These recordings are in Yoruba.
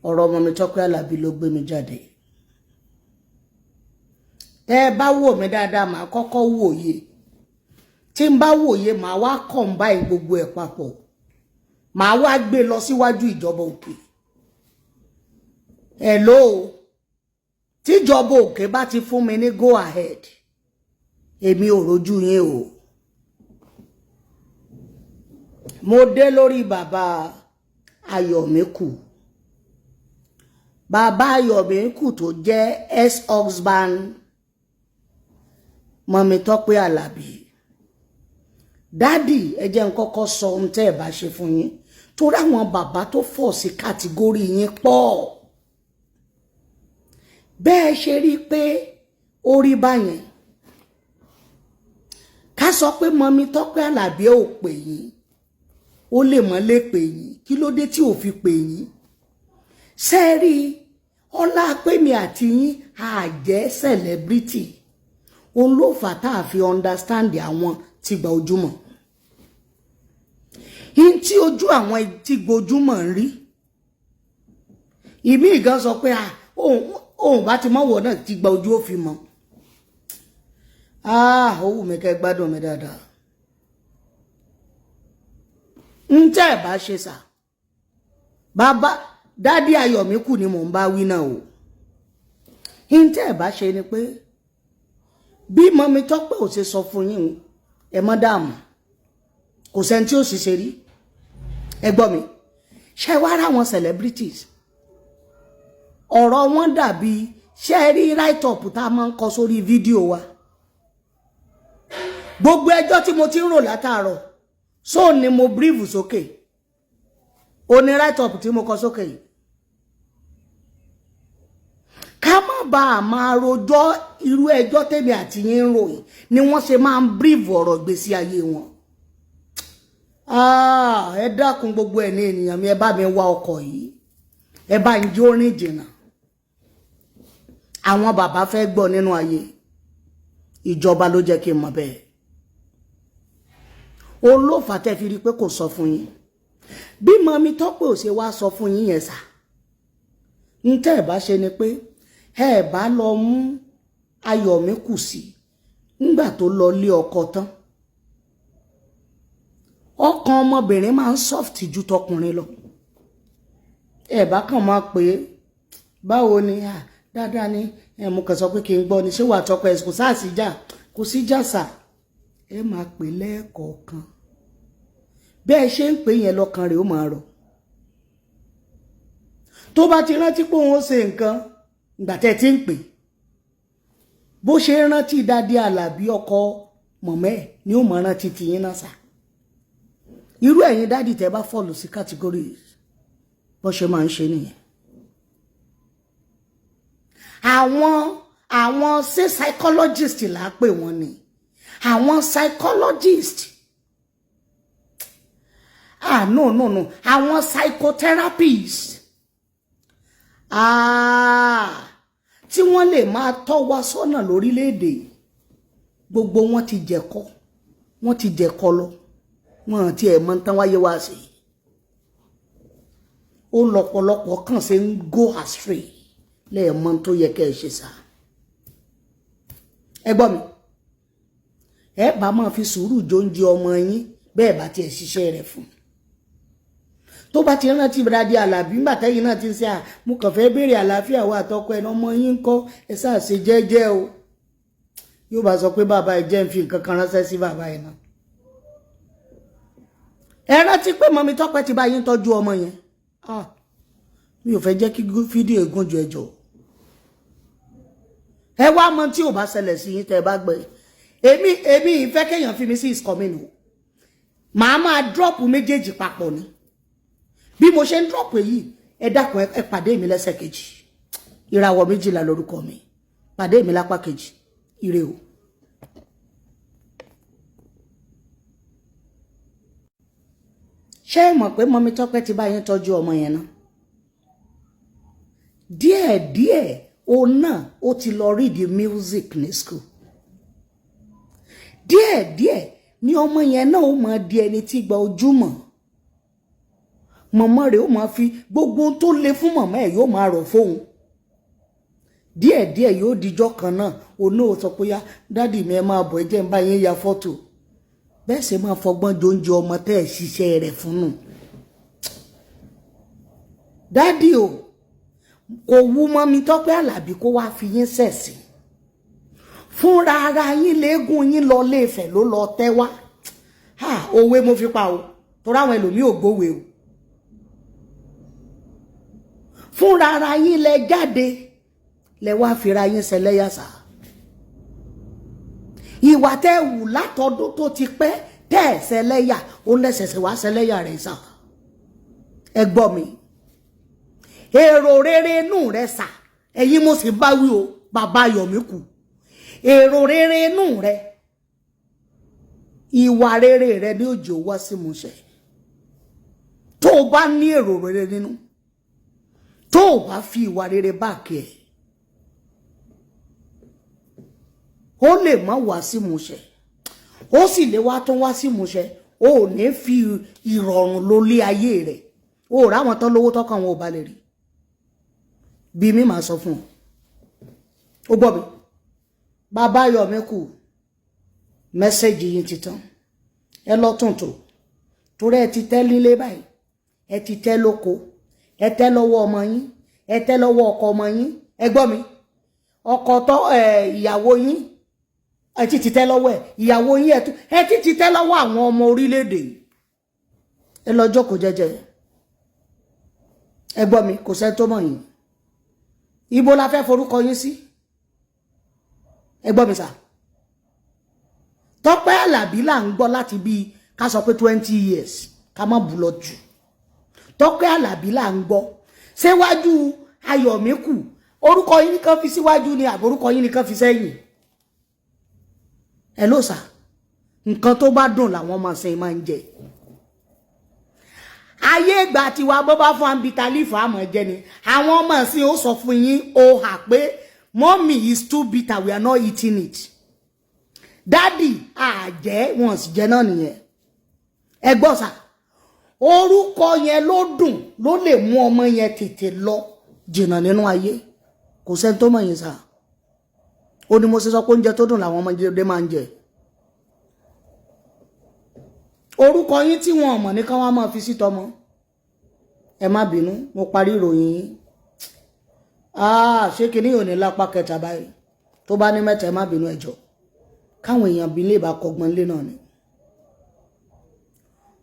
Ọ̀rọ̀ ọmọ mi Tọ́pẹ́ Àlàbí ló gbé mi jáde. Tẹ́ ẹ bá wò mí dáadáa, màá kọ́kọ́ wòye. Tí n bá wòye, màá wá combine gbogbo ẹ̀ papọ̀, màá wá gbé lọ síwájú ìjọba òkè. Hello, tíjọba òkè bá ti fún mi ní go ahead, èmi ò rojú yín o. Mo dé lórí bàbá Ayọ̀míkù, bàbá Ayọ̀míkù tó jẹ́ ex-husband mummy Tọ́pẹ́ Àlàbí. Daddy, ẹ jẹ́ n kọ́kọ́ sọ ohun tẹ́ ẹ bá ṣe fún yín, torí àwọn bàbá tó fall sí category yín pọ̀. Bẹ́ẹ̀ ṣe rí i pé ó rí báyẹn, ká sọ pé mummy Tọ́pẹ́ Àlàbí ò pè yín, ó lè mọ́ lè pè yín. Kí ló dé tí ò fi pè yín? Ṣe rí ọlá pé mi àti yín á jẹ́ celebrity, òun ló fà tá a fi understand àwọn tí gba ojúmọ́ in tí ojú àwọn tí gbojúmọ̀ ń rí. Ìmí ìgan sọ pé òun bá ti mọ́wọ́ náà tí gba ojú ó fi mọ́. Ó wù mí kẹ́ gbádùn mi dáadáa. Ń tẹ́ ẹ̀ bá ṣe sà, bàbá daddy Ayọ̀míkù ni mò ń bá wí náà o. Ń tẹ́ ẹ̀ bá ṣe ni pé bí mummy Tọ́pẹ́ ò ṣe sọ fún yín, ẹ mọ́ dààmú, kò sẹ́ni tí ó sì ṣe rí. Ẹ gbọ́ mi, ṣé wá rà wọn celebrities, ọ̀rọ̀ wọn dàbí ṣé ẹ rí write up tá a máa ń kọ sórí fídíò wa. Gbogbo ẹjọ́ tí mo ti ń rò látàárọ̀ so ni mo brief sókè, ó ní write up tí mo kọ sókè yìí, ká má bàa máa rojọ́ irú ẹjọ́ tèmi àti yín ń ròyìn ni wọ́n ṣe máa ń brief ọ̀rọ̀ gbèsè ayé wọn. Ẹ dákun, gbogbo ẹ̀ ní ènìyàn mi, ẹ bá mi wá ọkọ̀ yìí, ẹ bá ń jó rìn jìnnà. Àwọn bàbá fẹ́ gbọ́ nínú ayé ìjọba ló jẹ́ kí n mọ̀ bẹ́ẹ̀. Olófà tẹ́ fi rí i pé kò sọ fún yín, bí mummy Tọ́pẹ́ ò ṣe wá sọ fún yín yẹn sà, ń tẹ́ ẹ̀ bá ṣe ni pé ẹ bá lọ mú Ayọ̀míkù sí ńgbà tó lọ lé ọkọ tán. Ọkàn ọmọbìnrin máa ń soft ju tọkùnrin lọ. Ẹ bá kàn máa pè é, báwo ni? Dáadáa ni. Ẹ mo kàn sọ pé kí n gbọ́ ni, ṣé wàá tọkọ ẹ kò sáà sí jà? Kò sí jà sà. Ẹ máa pè lẹ́ẹ̀kọ̀ọ̀kan. Bẹ́ẹ̀ ṣe ń pè yẹn, lọ́kàn rẹ̀ ó máa rọ̀. Tó bá ti rántí pé òun ó ṣe nǹkan, ìgbà tẹ́ ti ń pè, bó ṣe ń rántí daddy Àlàbí ọkọ mọ̀mọ́ ẹ̀ ni ó mọ̀ rántí tiyín náà sà. Irú ẹ̀yin daddy tẹ́ bá fall sí category, bó ṣe máa ń ṣe nìyẹn. Àwọn ṣé psychologist là á pè wọ́n ni, àwọn psychologist, ah, no, no, no, àwọn psychotherapist, ah, tí wọ́n lè máa tọ́ wa sọ́nà lórílẹ̀‐èdè, gbogbo wọn ti jẹ̀kọ́, wọ́n ti jẹ̀kọ́ lọ, wọn àti ẹ̀ mọ́ tán wáyé wá sí. Ó lọ́pọ̀lọpọ̀ kàn ṣe ń go astray lẹ́ẹ̀mọ́ tó yẹ kẹ́ ẹ ṣe sá. Ẹ gbọ́ mi, ẹ bá máa fi sùúrù jóúnjẹ ọmọ yín. Bẹ́ẹ̀ bá tiẹ̀ ṣiṣẹ́ rẹ̀ fún, tó bá ti rántí daddy Àlàbí ńgbà tẹ́yìn náà ti ń ṣe à, mo kàn fẹ́ béèrè àlàáfíà wa àtọkọ ẹ̀, ọmọ yín ń kọ́, ẹ sáà ṣe jẹ́jẹ́ o. Yóò bá sọ pé bàbá ẹ jẹ́ ń fi nǹkan kan ránṣẹ́ sí bàbá ẹ̀ náà. Ẹ rántí pé mummy Tọ́pẹ́ ti bá yín tọ́jú ọmọ yẹn. Ah, mi ò fẹ́ jẹ́ kí fídíò gùn ju, ẹjọ́ ẹ wá mọ tí ò bá ṣẹlẹ̀ sí yín tẹ́ ẹ bá gbẹ. Èmi ìfẹ́ kéèyàn fi mi sí is coming o. Màá máa drop méjèèjì papọ̀ ni. Bí mo ṣe ń drop èyí, ẹ dákun, ẹ pàdé mi lẹ́sẹ̀ kejì. Ìràwọ̀ 12 lórúkọ mi. Pàdé mi lápá kejì. Ire o. Ṣé ẹ mọ̀ pé mummy Tọ́pẹ́ ti bá yín tọ́jú ọmọ yẹn náà díẹ̀díẹ̀? Òun náà ó ti lọ read the music ní school. Díẹ̀díẹ̀ ní ọmọ yẹn náà ó máa di ẹni tí gba ojúmọ̀. Mọ̀mọ́ rẹ̀ ó máa fi gbogbo ohun tó le fún mọ̀mọ́ ẹ̀, yóò máa rọ̀ fóun díẹ̀díẹ̀. Yóò dijọ́ kan náà, òun náà sọ pé, "Yá, daddy mi, ẹ máa bọ̀, ẹ jẹ́ ń bá yín ya fọ́tò." Bẹ́ẹ̀ sì máa fọgbọ́n jóúnjẹ ọmọ tẹ́ ẹ̀ ṣiṣẹ́ rẹ̀ fún nù. Daddy o, kò wú mummy Tọ́pẹ́ Àlàbí kó wá fi yín ṣẹ̀sìn fúnra ara yín. Léegun yín lọ léèfẹ̀ ló lọ tẹ́ wá. Òwe mo fi pa o, torí àwọn ẹlòmíì ò gbówé o. Fúnra ara yín lẹ jáde, lẹ wá fira yín ṣẹlẹ́yàsà. Ìwà tẹ́ wù látọdún tó ti pẹ́ tẹ́ ẹ̀ ṣẹlẹ́yà, ó lẹ́sẹ̀sẹ̀ wá ṣẹlẹ́yà rẹ̀ sà. Ẹ gbọ́ mi, èrò rere inú rẹ sà, ẹ̀yin mo sì bá wí o, bàbá Ayọ̀míkù, èrò rere inú rẹ, ìwà rere rẹ ní òjò wá sí múṣẹ. Tó o bá ní èrò rere nínú, tó o bá fi ìwà rere back ẹ̀, ó lè má wá sí múṣẹ, ó sì lè wá tó wá sí múṣẹ. Ó ò ní fi ìrọ̀rùn lólé ayé rẹ̀. Ó ráwọn tán lówó tọkàn wọn ò balẹ̀ rí bí mi máa sọ fún ọ. Ó gbọ́ mi, bàbá Ayọ̀míkù, message yìí ti tán. Ẹ lọ tuntun, torí ẹ ti tẹ́ lílé báyìí, ẹ ti tẹ́ lóko, ẹ tẹ́ lọ́wọ́ ọmọ yín, ẹ tẹ́ lọ́wọ́ ọkọ ọmọ yín. Ẹ gbọ́ mi, ọkọ tọ́ ẹ, ìyàwó yín, ẹ ti ti tẹ́ lọ́wọ́ ẹ, ìyàwó yín, ẹ ti ti tẹ́ lọ́wọ́ àwọn ọmọ orílẹ̀-èdè yìí. Ẹ lọ jókòó jẹ́jẹ́. Ẹ gbọ́ mi, kò sẹ́ni tó mọ̀ yín. Ibo la fẹ́ forúkọ yín sí? Ẹ gbọ́ mi sà, Tọ́pẹ́ Àlàbí là ń gbọ́ láti bíi ká sọ pé 20 years, ká má bù lọ jù. Tọ́pẹ́ Àlàbí là ń gbọ́ síwájú Ayọ̀míkù. Orúkọ yín nìkan fi síwájú ni, àbórúkọ yín nìkan fi sẹ́yìn? Ẹ ló sà, nǹkan tó bá dùn làwọn ọmọ ṣe máa ń jẹ. Ayé ìgbà tiwa, bó bá fún bitter leaf, àmọ́ jẹ ni. Àwọn ọmọ ìsìn ó sọ fún yín ó hà pé, "Mommy, is too bitter, we are not eating it. Daddy, àjẹ́ wọn sì jẹ náà nìyẹn." Ẹ gbọ́ sà, orúkọ yẹn ló dùn, ló lè mú ọmọ yẹn tètè lọ jìnnà nínú ayé. Kò sẹ́ni tó mọ̀ yín sà. Ó ní mo ṣe sọ pé oúnjẹ tó dùn làwọn ọmọdé máa ń jẹ. Orúkọ yín tí wọn mọ̀ ní ká wá máa fi sí tọmọ. Ẹ má bínú, mo parí ìròyìn yín. Ah, ṣé kinní ò ní lápá kẹta báyìí? Tó bá ní mẹ́ta, ẹ má bínú, ẹ jọ̀ọ́, káwọn èèyàn bí lè bá kọ́gbọ́n lé náà ni.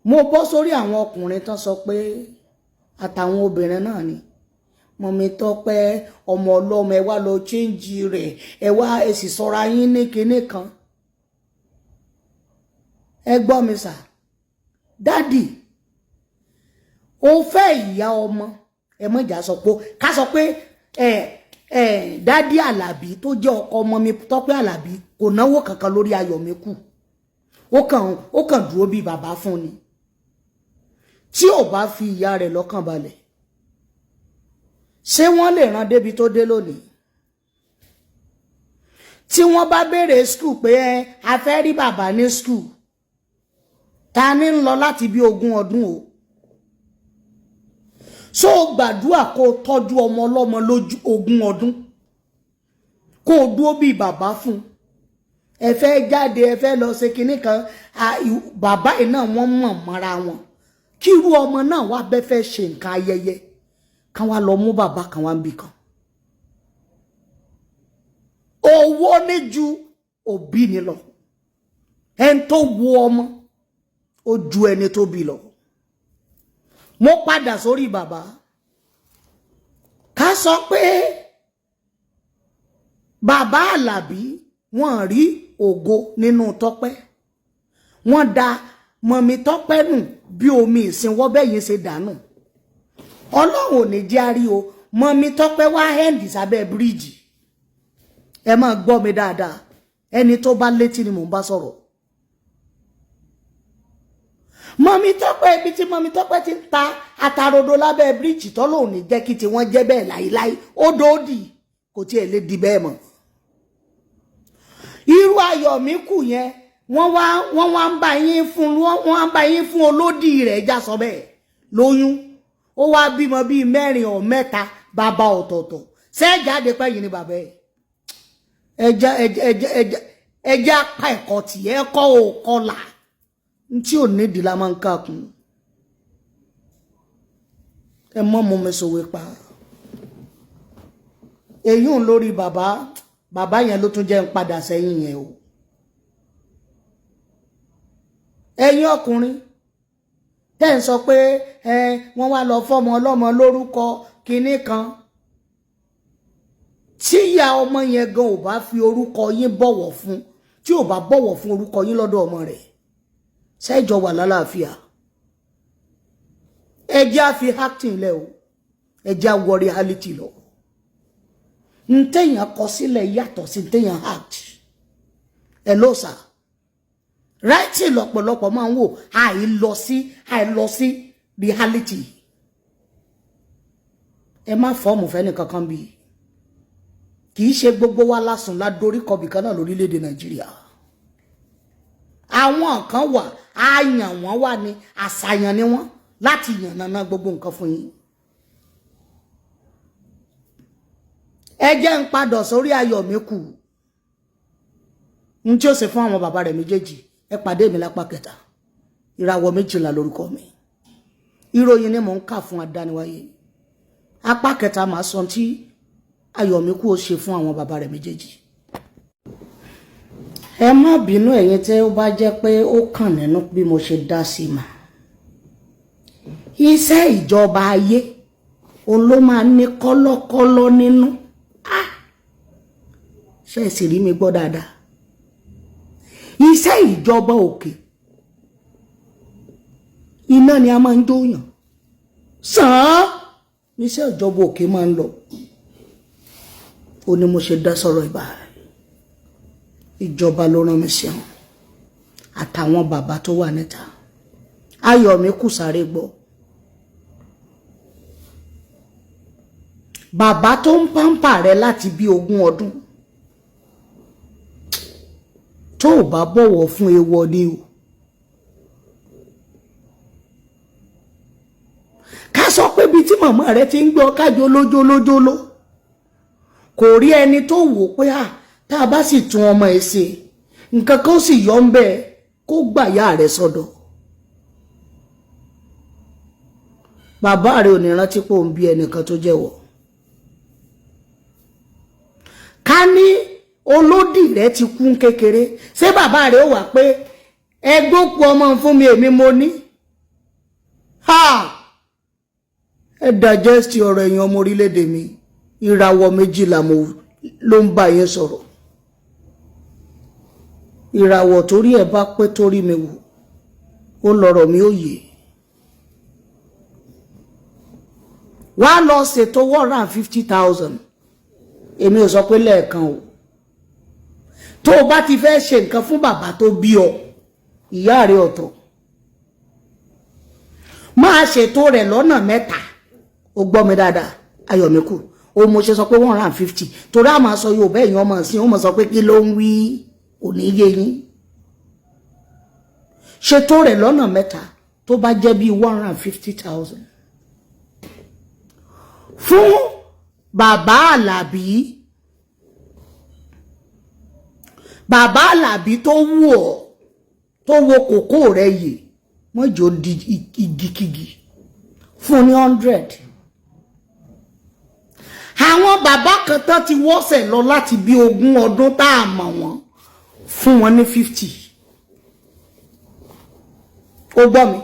Mo bọ́ sórí àwọn ọkùnrin tán sọ pé, àtàwọn obìnrin náà ni, mummy Tọ́pẹ́, ọmọ ọlọ́mọ, ẹ wá lọ change rẹ̀, ẹ wá ẹ sì sọra yín ní kinní kan. Ẹ gbọ́ mi sà, daddy, ó fẹ́ ìyá ọmọ, ẹ mọ̀jà sọ pé, ká sọ pé ẹ ẹ daddy Àlàbí tó jẹ́ ọkọ ọmọ mi Tọ́pẹ́ Àlàbí kò náwó kankan lórí Ayọ̀míkù, ó kàn dúró bíi bàbá fún ni. Tí ò bá fi ìyá rẹ̀ lọ́kàn balẹ̀, ṣé wọ́n lè rán débi tó dé lónìí? Tí wọ́n bá béèrè school pé ẹ a fẹ́ rí bàbá ní school, ta ni ń lọ láti bí 20 ọdún o? So gbàdúrà kó o tọ́jú ọmọ ọlọ́mọ lójú 20 ọdún, kó o dúró bíi bàbá fún ẹ. Fẹ́ jáde, ẹ fẹ́ lọ ṣe kinní kan, bàbá yìí náà wọ́n mọ̀ mọ́ra wọn. Kí irú ọmọ náà wá bẹ́ fẹ́ ṣe nǹkan ayẹyẹ kan, wá lọ mú bàbá kan wá ń bì kan. Owó ní ju òbí ni lọ. Ẹni tó wo ọmọ, ó ju ẹni tó bí lọ. Mo padà sórí bàbá. Ká sọ pé bàbá Àlàbí, wọ́n rí ògo nínú Tọ́pẹ́, wọ́n da mummy Tọ́pẹ́ nù bí omi ìsìnwọ́ bẹ́yìn ṣe dànù. Ọlọ́run ò ní jẹ́ àrí o. Mummy Tọ́pẹ́ wá end sábẹ́ bíríìjì. Ẹ máa gbọ́ mi dáadáa, ẹni tó bá létí ni mò ń bá sọ̀rọ̀. Mummy Tọ́pẹ́, ibi tí mummy Tọ́pẹ́ ti ń ta atarodo lábẹ́ bíríìjì, tọ́lọ́ ò ní jẹ́ kí tiwọn jẹ́ bẹ́ẹ̀ láíláí. Ó dòódì, kò tiẹ̀ lè di bẹ́ẹ̀ mọ́. Irú Ayọ̀míkù yẹn, wọ́n wá ń bá yín fún, wọ́n wá ń bá yín fún olódì rẹ̀, já sọ bẹ́ẹ̀ lóyún. Ó wá bímọ bíi mẹ́rin ọ̀ mẹ́ta, bàbá ọ̀tọ̀ọ̀tọ̀. Ṣé jáde pẹ́yìn ni bàbá ẹ̀? Ẹja ẹja ẹja ẹja ẹja apá ẹ̀kọ́ tì ẹ̀kọ́ ò kọlà ntí ò nídìí la máa ń kàkún. Ẹ mọ́ mú mi sòwe pa èyí ń lórí bàbá. Bàbá yẹn ló tún jẹ́ ń padà sẹ́yìn yẹn o. Ẹ̀yin ọkùnrin tẹ́ ń sọ pé ẹ wọ́n wá lọ fọ́mọ ọlọ́mọ lórúkọ kinní kan, tíyà ọmọ yẹn gan ò bá fi orúkọ yín bọ̀wọ̀ fún, tí ò bá bọ̀wọ̀ fún orúkọ yín lọ́dọ̀ ọmọ rẹ̀, ṣẹ́jọ wà lálàáfíà? Ẹ jẹ́ á fi acting lẹ̀ o, ẹ jẹ́ á wọ reality lọ. Ntẹ̀yàn kọ sílẹ̀ yàtọ̀ sí ntẹ̀yàn act. Ẹ ló sà writing lọ́pọ̀lọpọ̀ máa ń wò, àìlọ sí reality. Ẹ má form fẹ́ni kankan bíi kì í ṣe gbogbo wa lásùn ládórí kọbì kan náà lórílẹ̀‐èdè Nàìjíríà. Àwọn kan wà, àyàn wọn wà ní àṣàyàn ni wọn láti yànnàná gbogbo nǹkan fún yín. Ẹ jẹ́ ń padà sórí Ayọ̀míkù n tí ó ṣe fún àwọn bàbá rẹ̀ méjèèjì. Ẹ pàdé mi lápá kẹta. Ìràwọ̀ méjìlá lórúkọ mi. Ìròyìn ni mò ń kà fún adániwáyé. Apá kẹta màá sọ tí Ayọ̀míkù ó ṣe fún àwọn bàbá rẹ̀ méjèèjì. Ẹ má bínú ẹ̀yin tẹ́ ó bá jẹ́ pé ó kàn nínú bí mo ṣe dá sí mà. Iṣẹ́ ìjọba ayé òun ló máa ní kọ́lọ́kọ́lọ́ nínú. Ṣé ẹ sì rí mi gbọ́ dáadáa? Iṣẹ́ ìjọba òkè iná ni a máa ń jóyàn sàn án. Iṣẹ́ ìjọba òkè máa ń lọ. Ó ní mo ṣe dá sọ̀rọ̀ ìbá. Ìjọba ló rán mi sí wọn àtàwọn bàbá tó wà níta. Ayọ̀míkù sáré gbọ́. Bàbá tó ń pàǹpà rẹ láti bí 20 ọdún, tó o bá bọ̀wọ̀ fún ewọ ni o. Ká sọ pé bíi tí màmá rẹ ti ń gbọ́ kájọ lójólójóló, kò rí ẹni tó wò pé à tá a bá sì tún ọmọ ẹ ṣe nǹkan kan sì yọ ń bẹ́ẹ̀ kó gbà yá rẹ sọ́dọ̀. Bàbá rẹ ò ní rántí pé òun bí ẹnìkan tó jẹ́wọ́. Ká ní olódì rẹ ti kú kékeré, ṣé bàbá rẹ ó wà pé ẹgbókù ọmọ fún mi, èmi mo ní? Ẹ digest ọ̀rọ̀ ẹ̀yin ọmọ orílẹ̀-èdè mi. Ìràwọ̀ méjìlá mo ló ń bá yẹn sọ̀rọ̀. Ìràwọ̀ torí ẹ bá pé torí mi wò ó lọ̀rọ̀ mi ó yè. Wá lọ ṣètò 150,000. Èmi ò sọ pé lẹ́ẹ̀kan o. Tó o bá ti fẹ́ ṣe nǹkan fún bàbá tó bí ọ, ìyá rẹ ọ̀tọ̀, máa ṣètò rẹ̀ lọ́nà mẹ́ta. O gbọ́ mi dáadáa, Ayọ̀míkù. O mo ṣe sọ pé 150, torí a máa sọ Yorùbá èèyàn ọmọ sí, ó máa sọ pé kí ló ń wí, kò ní yé yín. Ṣètò rẹ̀ lọ́nà mẹ́ta tó bá jẹ́ bíi 150,000 fún bàbá Àlàbí. Bàbá Àlàbí tó wù ọ́, tó wo kòkó rẹ̀ yìí, wọ́n jò di igikigi fún ní 100. Àwọn bàbá kan tán ti wọ́sẹ̀ lọ láti bí 20 ọdún tá a mọ̀ wọ́n, fún wọn ní 50. Ó gbọ́ mi,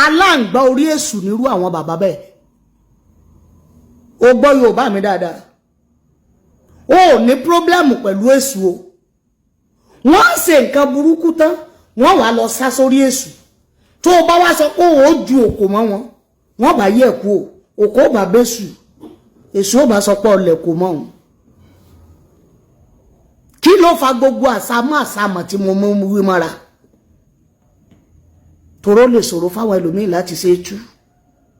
aláǹgbá orí èṣù nírú àwọn bàbá bẹ́ẹ̀. Ó gbọ́ Yorùbá mi dáadáa. Ó ní pírọ́blẹ́mù pẹ̀lú èṣù o. Wọ́n ń ṣe nǹkan burúkú tán, wọ́n wá lọ sá sórí èṣù. Tó o bá wá sọ pé ó ju òkò mọ́ wọn, wọ́n bá yẹ̀ kú o, òkò ó bá bẹ́sù, èṣù ó bá sọ pé ọlẹ̀ kò mọ́ òun. Kí ló fa gbogbo àsámọ́ àsámọ́ tí mo mú wí mọ́ra? Toró lè ṣòro fáwọn ẹlòmíín láti ṣe é tú.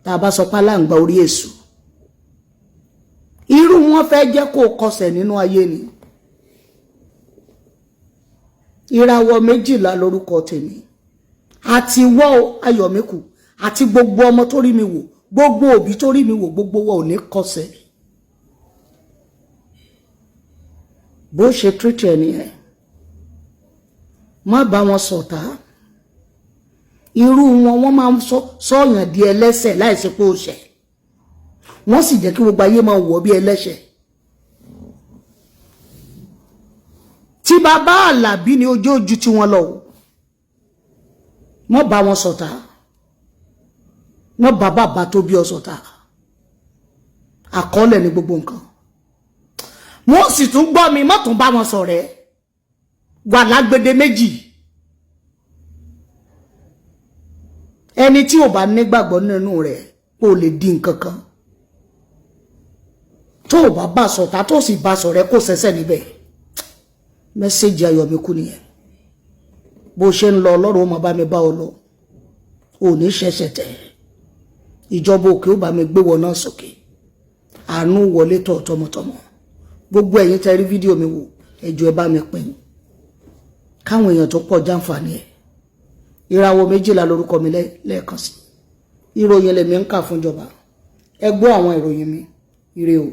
Tá a bá sọ pé aláǹgbá orí èṣù, irú wọn fẹ́ jẹ́ kó kọsẹ̀ nínú ayé ni. Ìràwọ̀ méjìlá lórúkọ tèmi. Àti wọ́ Ayọ̀míkù Àti gbogbo ọmọ tó rí mi wò, gbogbo òbí tó rí mi wò, gbogbo wa ò ní kọsẹ̀. Bó ṣe treat ẹ nìyẹn. Má bá wọn ṣọ̀tá. Irú wọn, wọ́n máa ń sọ̀yàn di ẹlẹ́ṣẹ̀ láìsí pé ó ṣẹ̀. Wọ́n sì jẹ́ kí gbogbo ayé máa wọ̀ bí ẹlẹ́ṣẹ̀. Tí bàbá Àlàbí ni ojú ojú tí wọ́n lọ o. Wọ́n bá wọn ṣọ̀tá. Wọ́n bá bàbá tó bí ọ ṣọ̀tá. Àkọọ́lẹ̀ ní gbogbo nǹkan. Wọ́n sì tún gbọ́ mi, má tún bá wọn ṣọ̀rẹ́. Wà lágbede méjì. Ẹni tí ò bá nígbàgbọ́ nínú rẹ̀ kó lè di nǹkan kan. Tó o bá bá ṣọ̀tá tó sì bá ṣọ̀rẹ́ kò ṣẹ̀ṣẹ̀ níbẹ̀. Mẹ́sẹ̀jì Ayọ̀míkú nìyẹn. Bó ṣe ń lọ, Ọlọ́run ó máa bá mi bá ọ lọ. Ò ní ṣẹ̀ṣẹ̀ tẹ̀. Ìjọba òkè ó bá mi gbé wọn náà sókè. Àánú wọlé tọ̀ tọmọtọmọ. Gbogbo ẹ̀yin tẹ́ rí fídíò mi wò, ẹ jọ̀ọ́ ẹ bá mi pín. Káwọn èèyàn tó pọ̀ jàǹfààní ẹ̀. Ìràwọ̀ 12 lórúkọ mi lẹ́ẹ̀kan sí. Ìròyìn lèmi ń kà fúnjọba. Ẹ gbọ́ àwọn ìròyìn mi. Ire o.